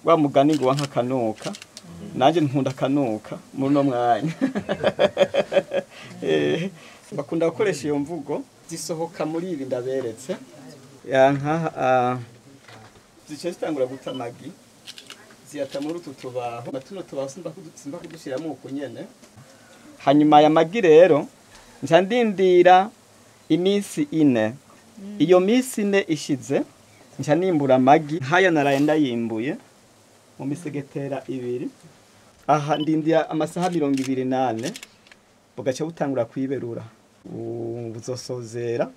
Wa mugani ngo wankakanuka, nanje nkunda kanuka muri no mwanya. Bakunda gukoresha iyo mvugo zisohoka muri ibi ndaberetse. Yanka zice zitangura guta amagi ziyata muri utu tubaho, tuno tubaho simba kudushiramo uko nyene. Hanyuma ya magi rero nca ndindira iminsi 4. Iyo minsi 4 ishize nca nimbura amagi haya naraye ndayimbuye mu misegetera 2. Aha ndindira amasaha 24 bugaca butangura kwiberura, buzosozera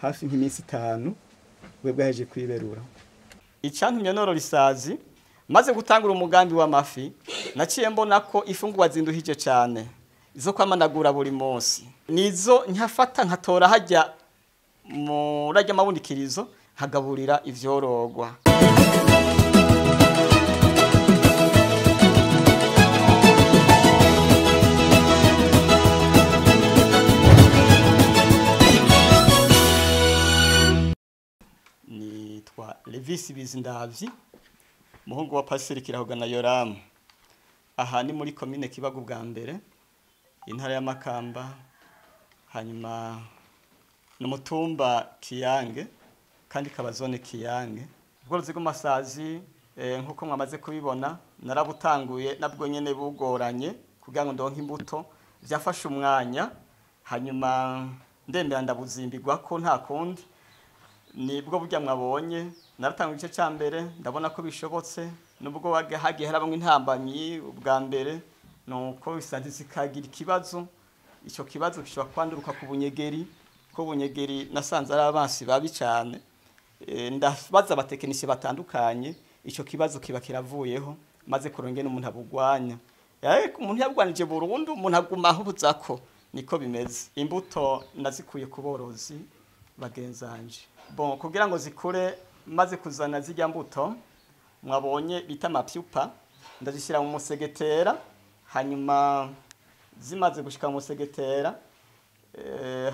hafi nk'iminsi 5 bwe bwaheje kwiberura. Icyantumye norora isazi maze gutangura umugambi w'amafi, naciye mbona ko ifungurwa zinduhije cyane izo kwamanagura buri munsi, nizo nkafata nkatora hajya murajya amabundikirizo nkagaburira ivyorogwa. Nitwa Levisi Bizindavyi, muhungu wa Pasiteri Kirahoga na Yoramu. Aha ni muri komine Kibago bwa mbere, intara ya Makamba, hanyuma n'umutumba Kiyange kandi kaba zone Kiyange. Ubworozi bw'amasazi nkuko mwamaze kubibona narabutanguye nabwo nyene bugoranye kugira ngo ndonke imbuto, byafashe umwanya, hanyuma ndemera ndabuzimbirwa ko nta kundi. Nibwo burya mwabonye naratanga igice ca mbere ndabona ko bishobotse, nubwo hagiye harabamwe intambanyi ubwa mbere nuko isazi zikagira ikibazo. Ico kibazo gishobora kwanduruka ku bunyegeri, ko bunyegeri nasanze ari abansi babi cyane. Ndabaza abatekinisiye batandukanye, ico kibazo kiba kiravuyeho maze kurongera umuntu abugwanya. Umuntu yabugwanije burundu umuntu aguma ahuzako, niko bimeze. Imbuto nazikuye ku borozi bagenzanje. Bon, kugira ngo zikure maze kuzana zijya mbuto mwabonye bita amapyupa, ndazishyira mu musegetera, hanyuma zimaze gushika mu musegetera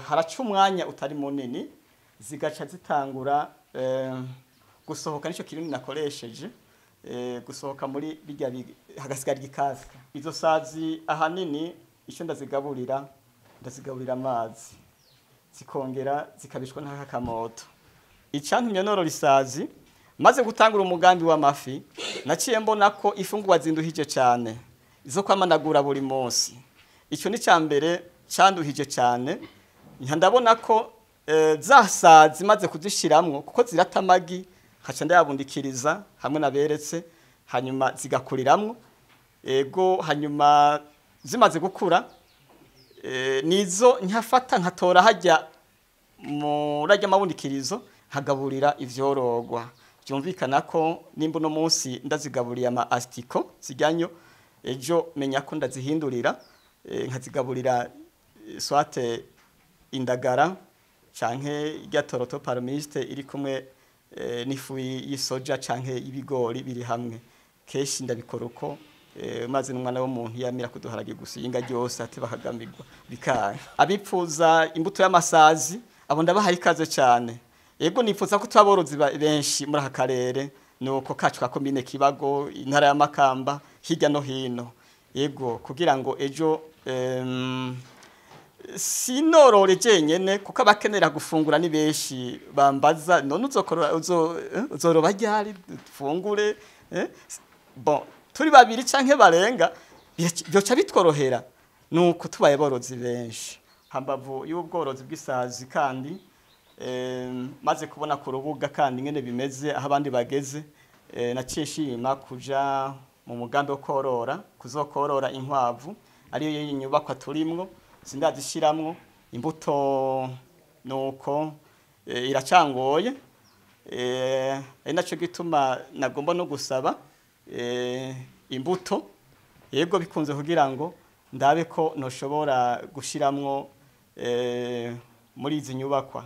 haraca umwanya utari munini zigaca zitangura gusohoka. Nico kintu nakoresheje gusohoka muri bijya hagasigara igikasika. Izo sazi ahanini icyo ndazigaburira amazi, zikongera zikabishwa n'akakamoto. Icyantumye norora isazi maze gutangura umugambi w'amafi, naciye mbona ko ifungurwa zinduhije cyane izo kwamanagura buri munsi. Icyo ni cyambere cyanduhije cyane. Ndabona ko za sazi maze kuzishiramwo kuko zirata amagi, nkaca ndayabundikiriza hamwe naberetse, hanyuma zigakuriramwo. Ego, hanyuma zimaze gukura nizo nkafata nkatora hajya murajya amabundikirizo nkagaburira ivyorogwa. Byumvikana ko nimba no munsi ndazigaburiye ama astiko zijyanyo, ejo menya ko ndazihindurira nkazigaburira swate indagara canke irya toroto parmiste iri kumwe n'ifu y'isoja canke ibigori biri hamwe. Keshi ndabikora uko maze n'umwana w'umuntu yamira kuduharage gusa inga ryose ati bakagamirwa bikanga. Abipfuza imbuto y'amasazi abo ndabahaye ikaze cyane. Yego, nipfuza ko twaborozi benshi muri aka karere nuko kacu ka komine Kibago, intara ya Makamba, hirya no hino. Yego, kugira ngo ejo sinorore jenyene, kuko abakenera gufungura ni benshi bambaza none uzokorora uzoroba ryari dufungure. Bon, turi babiri canke barenga byoca bitworohera nuko tubaye borozi benshi. Hambavu y'ubworozi bw'isazi kandi maze kubona ku rubuga kandi ngene bimeze aho abandi bageze, naciye nshima kuja mu mugambi wo korora, kuzokorora inkwavu ariyo yinyubakwa turimwo. Sindazishiramwo imbuto nuko iracangoye, ari naco gituma nagomba no gusaba imbuto, yego bikunze, kugira ngo ndabe ko noshobora gushiramwo muri izi nyubakwa.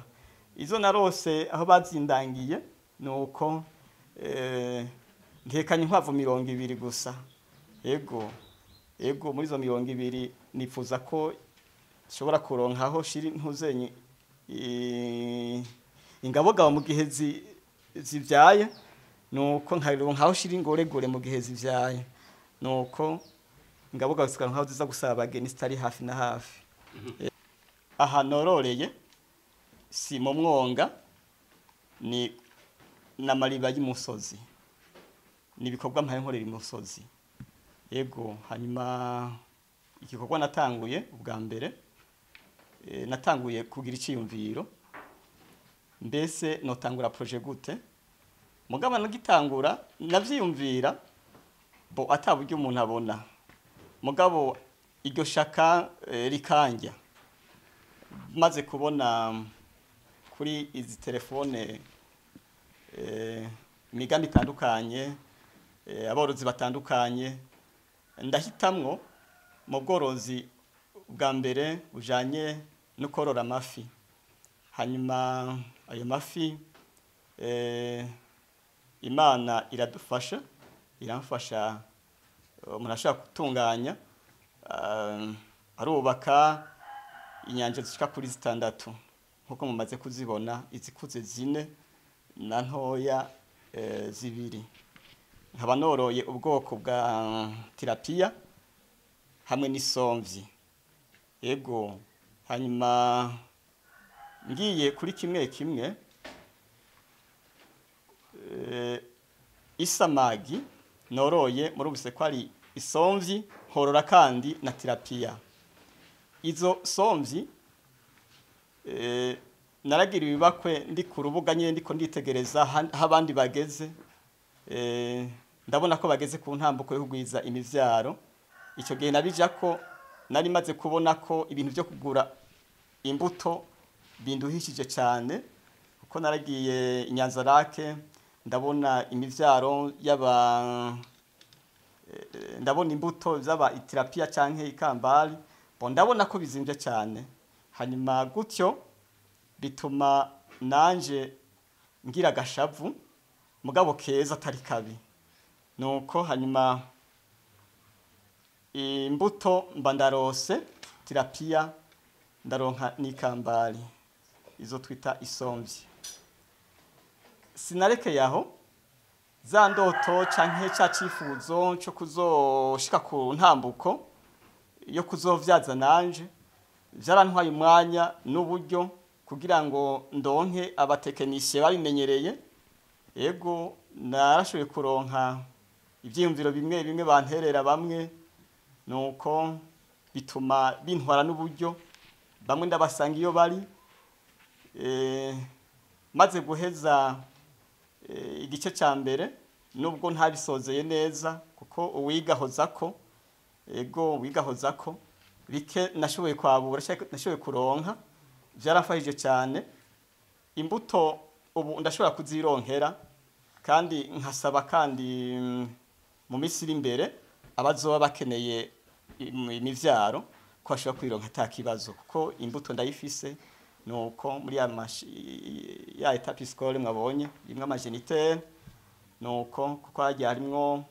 Izo narose aho bazindangiye nuko ntekanye inkwavu 20 gusa. Yego, yego muri izo 20 nifuza ko nshobora kuronkaho shiri ntuzenye ingabogabo mu gihe zivyaye. Nuko nkaronka aho shira ingoregore mu gihe zivyaye, nuko ngabuga zikaronka aho ziza gusaba abageni zitari hafi na hafi. Aha nororeye si mu mwonga, ni n'amariba y'umusozi, ni ibikorwa mpaye nkorera imusozi. Yego, hanyuma igikorwa natanguye ubwa mbere, natanguye kugira iciyumviro, mbese notangura projet gute? Mugabo nagitangura navyiyumvira bo ata buryo umuntu abona, mugabo iryo shaka rikanja maze kubona kuri izi telefone imigambi itandukanye, aborozi batandukanye, ndahitamwo mu bworozi bwa mbere bujanye no korora amafi. Hanyuma ayo mafi Imana iradufasha, iramfasha, umuntu ashobora gutunganya, arubaka inyanja zishika kuri 6 nkuko mumaze kuzibona, izikuze 4 na ntoya 2. Nkaba noroye ubwoko bwa tilapia hamwe n'isomvyi. Yego, hanyuma ngiye kuri kimwe kimwe, isamagi noroye murumvise ko ari isomvyi, nkorora kandi na tilapia. Izo somvyi naragira ibibakwe ndi ku rubuga nyene, ndiko nditegereza aho abandi bageze, ndabona ko bageze ku ntambuko yo kugwiza imivyaro. Ico gihe nabijako nari maze kubona ko ibintu vyo kugura imbuto binduhishije cane, kuko naragiye Inyanzarake ndabona imivyaro y'aba, ndabona imbuto z'aba tilapia canke ikambali, bo ndabona ko bizimvye cane. Hanyuma gutyo bituma nanje ngira agashavu mugabo keza atari kabi. Nuko hanyuma imbuto mba ndarose tilapia, ndaronka n'ikambali, izo twita isomvyi. Sinarekeye aho, za ndoto canke ca cifuzo co kuzoshika ku ntambuko yo kuzovyaza nanje, vyarantwaye umwanya n'uburyo kugira ngo ndonke abatekinisiye babimenyereye. Yego, narashoboye kuronka ivyiyumviro bimwe bimwe banterera bamwe, nuko bituma bintwara n'uburyo, bamwe ndabasanga iyo bari. Maze guheza igice ca mbere, nubwo ntabisozeye neza kuko uwigahozako, ego uwigahozako bike nashoboye kwabura, nashoboye kuronka, vyarafashije cyane. Imbuto ubu ndashobora kuzironkera, kandi nkasaba kandi mu minsi iri imbere abazoba bakeneye imivyaro ko bashobora kwironka ata kibazo, kuko imbuto ndayifise. Nuko muri ya étape scolaire mwabonye imwe amagéniteur, nuko kuko hagiye harimwo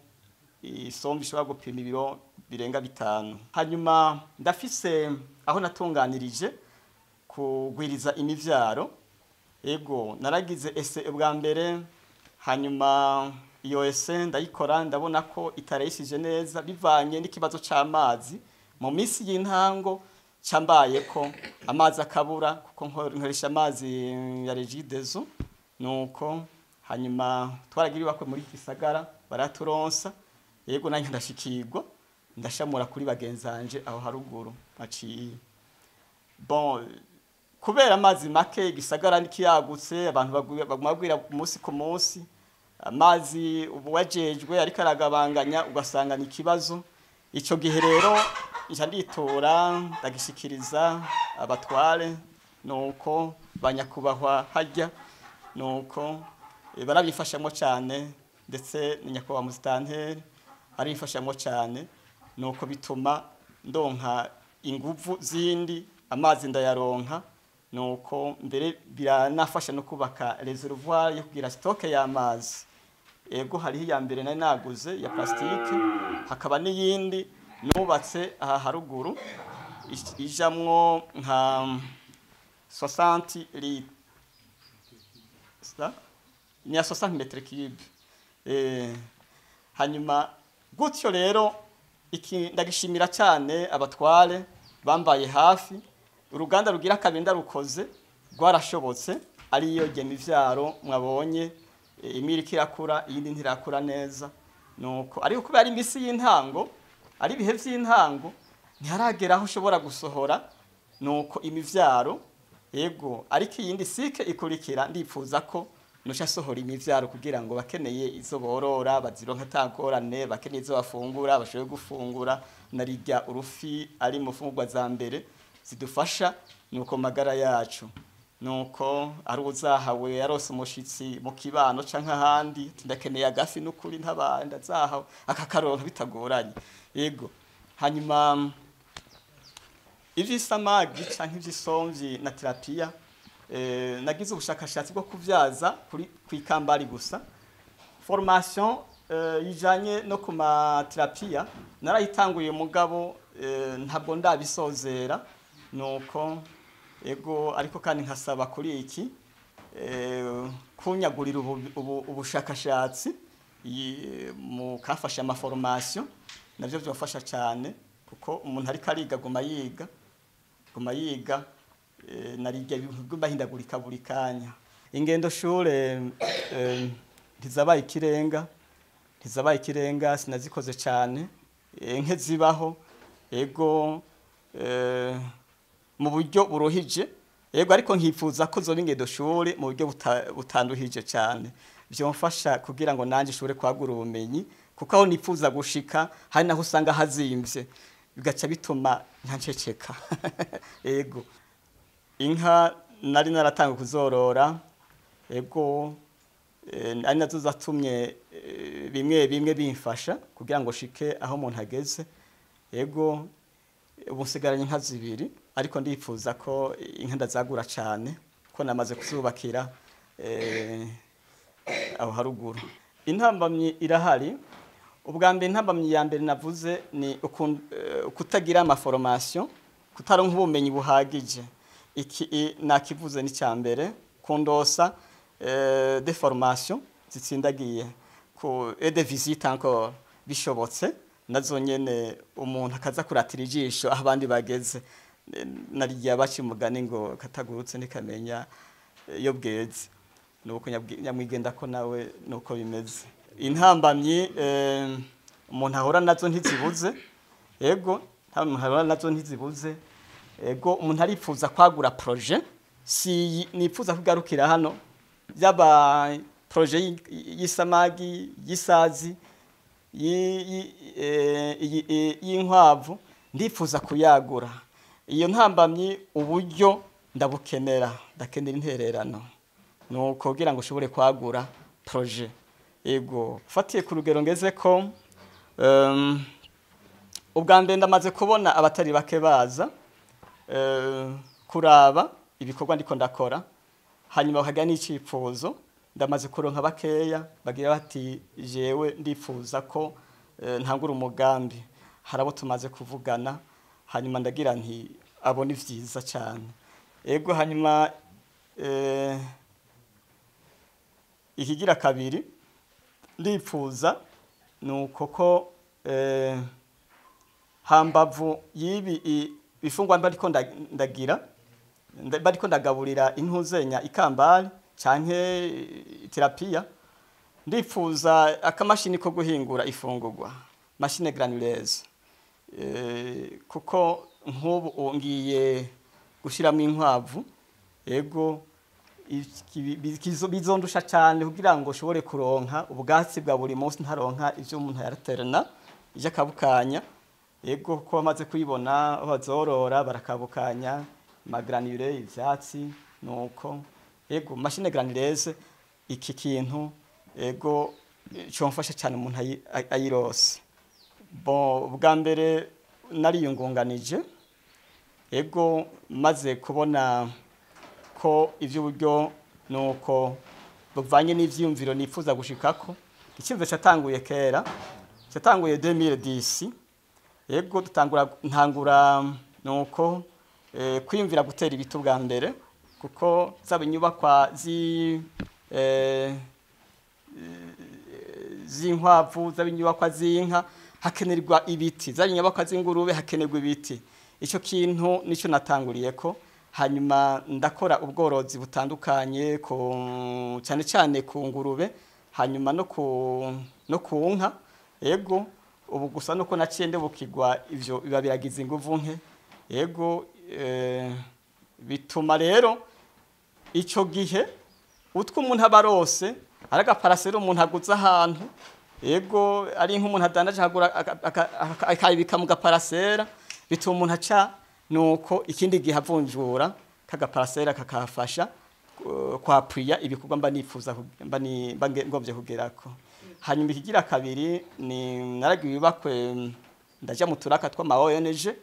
isombe ishobora gupima ibiro birenga 5. Hanyuma ndafise aho natunganirije kugwiriza imivyaro. Ego, naragize essai ubwa mbere, hanyuma iyo essai ndayikora, ndabona ko itarayishije neza bivanye n'ikibazo c'amazi. Mu minsi y'intango cambaye ko amazi akabura, kuko nkoresha amazi ya Regideso. Nuko hanyuma twaragira ibakwe muri gisagara baraturonsa. Yego, nanjye ndashikirwa, ndashamura kuri bagenzanje aho haruguru aciye. Bon, kubera amazi make, igisagara nikiyagutse, abantu baguma bagwira umunsi ku munsi, amazi ubu wajejwe ariko aragabanganya, ugasanga ni ikibazo. Ico gihe rero nca nditora ndagishikiriza abatware, nuko banyakubahwa hajya, nuko barabifashamo cyane, ndetse na nyakubahwa musitanteri arifashamo cyane. Nuko bituma ndonka inguvu zindi, amazi ndayaronka. Nuko mbere biranafasha no kubaka réservoir yo kugira stock y'amazi. Ego, hariho iya mbere nari naguze ya plastique, hakaba n'iyindi nubatse aha haruguru ijamwo nka 60 litres, ni ya 60 mètres cubes. Hanyuma gutyo rero iki ndagishimira cyane abatware bambaye hafi. Uruganda rugira kabiri ndarukoze rwarashobotse, ariyo gemivyaro mwabonye, imwe iriko irakura, iyindi ntirakura neza. Nuko ariko kubera ari imisi y'intango, ari ibihe vy'intango, ntiharagera aho ushobora gusohora nuko imivyaro. Yego, ariko iyindi sike ikurikira ndipfuza ko nuca sohora imivyaro kugira ngo bakeneye izo borora bazironka atangorane, bakeneye izo bafungura bashobore gufungura. Narirya urufi ari mu mfungurwa za mbere zidufasha nuko magara yacu. Nuko ari uzahawe yarose umushitsi mu kibano canke ahandi, ati ndakeneye agafi n'ukuri ntabaye ndazahawe, akakaronka bitagoranye. Yego, hanyuma ivy'isamagi canke ivy'isomvyi na tilapia, nagize ubushakashatsi bwo kuvyaza kuri kwikambari gusa. Formation ijanye no ku ma tilapia narayitanguye, mugabo ntabwo ndabisozera. Nuko ego, ariko kandi nkasaba kuri iki kunyagurira ubushakashatsi mu kafasha ama formation, navyo byofasha cyane, kuko umuntu ariko ariga guma yiga, guma yiga, narirya ibintu bw'imahindagurika buri kanya. Ingendo shure ntizabaye ikirenga, ntizabaye ikirenga, sinazikoze cyane, nke zibaho. Ego, mu buryo buruhije. Yego, ariko nkifuza ko zoba ingendo shure mu buryo butanduhije cyane, byomfasha kugira ngo nanjye nshobore kwagura ubumenyi, kuko aho nifuza gushika hari naho usanga hazimvye, bigaca bituma ntanceceka. Ego, inka nari naratanga kuzorora. Ego, ari nazo zatumye bimwe bimwe bimfasha kugira ngo shike aho umuntu ageze. Ego, ubu nsigaranye inka zibiri, ariko ndifuza ko inka ndazagura cyane, ko namaze kuzubakira aho haruguru. Intambamyi irahari. Ubwa mbere, intambamyi ya mbere navuze ni kutagira ama formation, kutaronka ubumenyi buhagije. Iki nakivuze ni cya mbere, kundosa des formations zitsindagiye ku et des visites encore bishobotse, nazo nyene umuntu akaza kuratira ijisho aho abandi bageze. Nariya baci umugani ngo katagurutse ntikamenya iyo bweze. Nuko nyamwigenda ko nawe nuko bimeze. Intambamyi umuntu ahora nazo ntizibuze. Ego, umuntu ahora nazo ntizibuze. Ego, umuntu aripfuza kwagura projet, si nipfuza kugarukira hano, yaba projet y'isamagi, y'isazi, y'inkwavu, ndifuza kuyagura. Iyo ntambamyi uburyo ndabukenera, ndakenera intererano nuko kugira ngo ushobore kwagura projet. Ego, fatiye ku rugero ngeze ko ubwa mbere ndamaze kubona abatari bake baza kuraba ibikorwa ndiko ndakora, hanyuma bakagira n'icyifuzo. Ndamaze kuronka bakeya bagira bati jewe ndifuza ko ntangura umugambi. Hari abo tumaze kuvugana, hanyuma ndagira nti abo ni vyiza cyane. Ego, hanyuma ikigira kabiri ndifuza nuko ko hambavu y'ibi bifungwa mba ndiko ndagira, mba ndiko ndagaburira intuzenya ikambari canke tilapia, ndifuza akamashini ko guhingura ifungurwa, machine granulaise, kuko nk'ubu ngiye gushiramo inkwavu. Ego, bizondusha cyane kugira ngo ushobore kuronka ubwatsi bwa buri munsi, ntaronka ivyo umuntu yaraterana ije akabukanya. Ego, ko bamaze kuyibona aho bazorora barakabukanya ama granulés, ivyatsi. Nuko ego, machine granulaise, iki kintu ego cyomfasha cyane umuntu ayirose. Bon, bwa mbere nariyungunganije. Ego, maze kubona ko ivy'uburyo nuko buvanye n'ivyiyumviro nifuza gushikako. Icyumviro cyatanguye kera, cyatanguye 2010. Ego, dutangura ntangura nuko kwiyumvira gutera ibiti ubwa mbere, kuko zaba inyubakwa zi z'inkwavu, zaba inyubakwa z'inka, hakenerwa ibiti, zaba inyubakwa z'ingurube, hakenerwa ibiti. Ico kintu nico natanguriyeko. Hanyuma ndakora ubworozi butandukanye, ku cyane cyane ku ngurube, hanyuma no ku nka. Ego, ubu gusa nuko naciye ndebukirwa, ivyo biba biragize inguvu nke. Ego, bituma rero ico gihe utwo umuntu aba arose, ari agaparasera umuntu aguze ahantu, ego, ari nk'umuntu adandaje akagura akayibika mu gaparasera, bituma umuntu aca nuko ikindi gihe avunjura kagaparasera kakafasha kwappuya ibikorwa mba nifuza mba ngomvye kugerako. Hanyuma ikigira kabiri ni naragiwe ibakwe, ndaja mu turaka tw'ama ONG,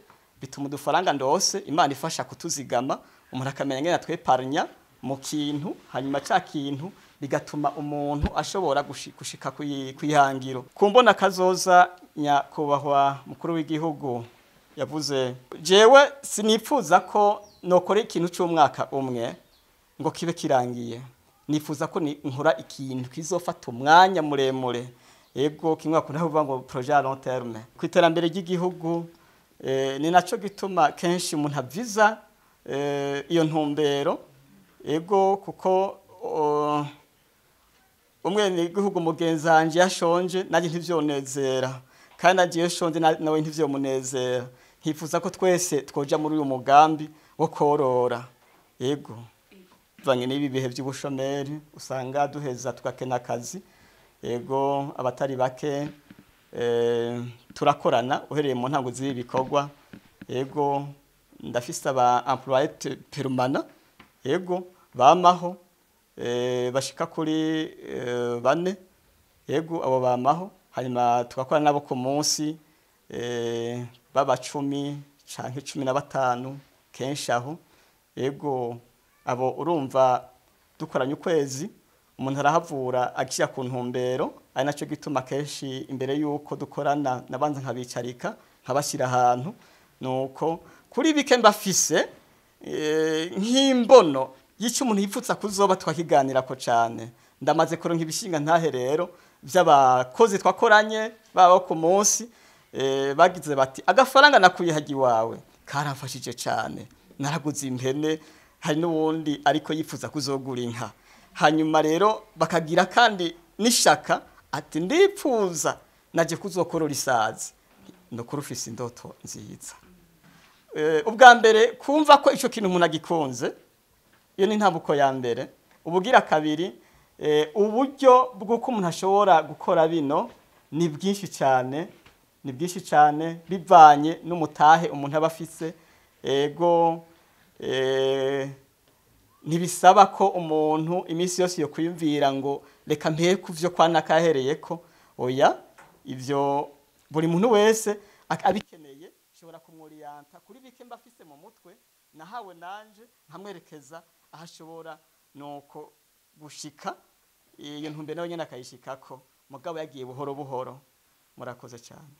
bituma udufaranga ndose Imana ifasha kutuzigama, umuntu akamenya ngene atweparnya mu kintu, hanyuma ca kintu bigatuma umuntu ashobora gushika kwihangiro. Kumbona kazoza, nyakubahwa mukuru w'igihugu yavuze, jewe sinipfuza ko nokora ikintu c'umwaka umwe ngo kibe kirangiye. Nifuza ko nkora ikintu kizofata umwanya muremure. Ego, kimwe bakunda kuvuga ngo projet à long terme ku iterambere ry'igihugu. Ni naco gituma kenshi umuntu aviza iyo ntumbero. Ego, kuko umwenegihugu mugenzi wanje yashonje, nanjye ntivyonezera, kandi nanjye iyo nshonje nawe ntivyomunezera. Nkifuza ko twese twoja muri uyu mugambi wo korora. Ego, bivanye n'ibi bihe by'ubushomeri usanga duheza tugakena akazi. Ego, abatari bake turakorana uhereye mu ntango z'ibi bikorwa. Ego, ndafise aba employé permanent, ego, bamaho, bashika kuri bane. Ego, abo bamaho, hanyuma tugakora nabo ku munsi, baba 10 canke 15 kenshi aho. Ego, abo urumva dukoranye ukwezi, umuntu arahavura agishyira ku ntumbero. Ari nacyo gituma kenshi imbere y'uko dukorana nabanza nkabicarika, nkabashyira ahantu, nuko kuri bike mbafise nk'imbono y'icyo umuntu yipfutsa kuzoba, twakiganirako cyane. Ndamaze kuronka ibishinga ntahe rero by'abakozi twakoranye baba ku munsi, bagize bati: "Agafaranga nakuye hajya iwawe karamfashije cyane, naraguze impene." Hari n'uwundi ariko yifuza kuzogura inka. Hanyuma rero bakagira kandi n'ishaka ati: "Ndipfuza naje kuzokorora isazi." Nukuri ufise indoto nziza. Ubwa mbere kumva ko ico kintu umuntu agikunze, iyo ni intambuko ya mbere. Ubugira kabiri, uburyo bw'uko umuntu ashobora gukora bino ni bwinshi cyane, ni bwinshi cyane, bivanye n'umutahe umuntu aba afise. Ego, ntibisaba ko umuntu iminsi yose yo kwiyumvira ngo reka mpere ku vyo kwa nakahereyeko. Oya, ivyo buri muntu wese abikeneye nshobora kumworiyanta kuri bike mba afise mu mutwe nahawe nanje, nkamwerekeza aho ashobora nuko gushika iyo ntumbero, nawe nyene akayishikako, mugabo yagiye buhoro buhoro. Murakoze cyane.